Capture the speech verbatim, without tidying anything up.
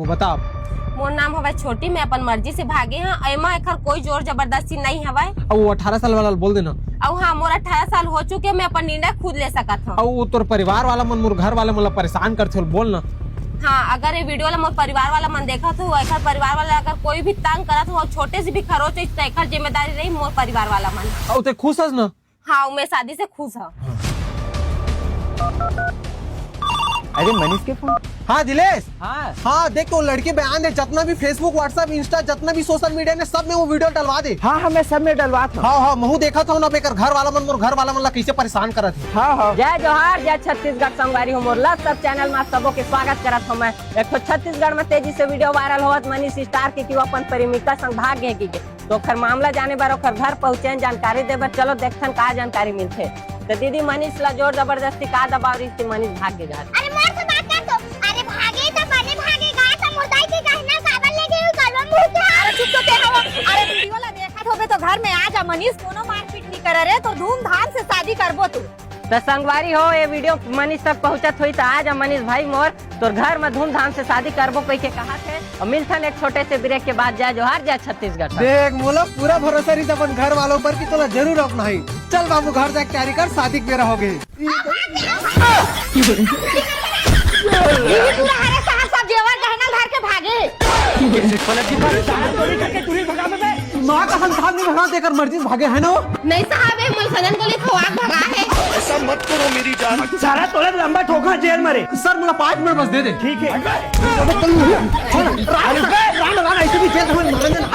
वो बता। मोर नाम हवय छोटी, मैं अपन मर्जी से भागे हंव। एमा एखर कोई जोर जबरदस्ती नइ हवय। अउ वो अठारह साल वाला ल बोल देना। अउ हाँ, मोर अठारह साल हो चुके, मैं अपन निर्णय खुद ले सकत हंव। अउ वो तोर परिवार वाला मन, मोर घर वाला मन ला परेशान करथे, बोल ना। हाँ, अगर ये video ला मोर परिवार वाला मन देखत हो, एखर परिवार वाला अगर कोई भी तंग करत हो, छोटे से भी खरोच होइस, त एखर जिम्मेदारी रही मोर परिवार वाला मन। अउ ते खुश हस ना? हाँ, मैं शादी से खुश हूँ। अरे मनीष के फोन। हाँ दिलेश। हाँ। हाँ देख, तो लड़की बयान दे, जतना भी Facebook, WhatsApp, Insta, जतना भी social media ने, सब में वो video डलवा दे। हाँ हाँ, मैं सब में डलवात हूँ। हाँ हाँ, महू देखत हूँ ना, एकर घर वाला मन, मोर घर वाला मन ला कैसे परेशान करत हे। हाँ हाँ। जय जोहार, जय छत्तीसगढ़ संगवारी हो मोर love सब channel में आप सबो के स्वागत करत हूँ मैं। एक ठो छत्तीसगढ़ में तेजी से video viral होवत मनीष स्टार के कि वो अपन प्रेमिका संग भाग गए कि तो ओखर मामला जाने बर ओखर घर पहुंचे, जानकारी दे बर चलो देखथन का जानकारी मिलथे। तो दीदी, मनीष ला जोर जबरदस्ती का दबाव रहिस कि मनीष भाग गे घर? अरे मोर से बात कर तो। अरे भागे तो बने भागे गा, तो मुर्दाई के गहना काबर ले गए करवा मुंह के। अरे चुप तो ते हवा। अरे video ला देखत होबे तो घर में आ जा मनीष, कोनो मारपीट नहीं करे रे, तो धूमधाम से शादी करबो तू। त संगवारी हो, ये video मनीष तक पहुंचत होई त आ जा मनीष भाई मोर, तोर घर में धूमधाम से शादी करबो कहि के कहा थे। और मिलथन एक छोटे से break के बाद। जय जोहार, जय छत्तीसगढ़। देख मोला पूरा भरोसा रही अपन घर वालों पर कि तोला जरूर अपनाही। चल बाबू, घर जाके तैयारी कर, शादी के बेरा हो गई। ये पूरा हरे साहब सब जेवर गहना धर के भागे। माँ का संसार नहीं भगा देकर मर्जी भागे है ना वो। नहीं साहब, ये मुल्सनन गोली खवा भगा है। ऐसा मत करो मेरी जान। सारा तोला लंबा ठोका जेल में रे। सर, मुझे पाँच मिनट बस दे दे। ठीक है। राम, राम, राम, ऐसे भी जेल में मारेंगे ना।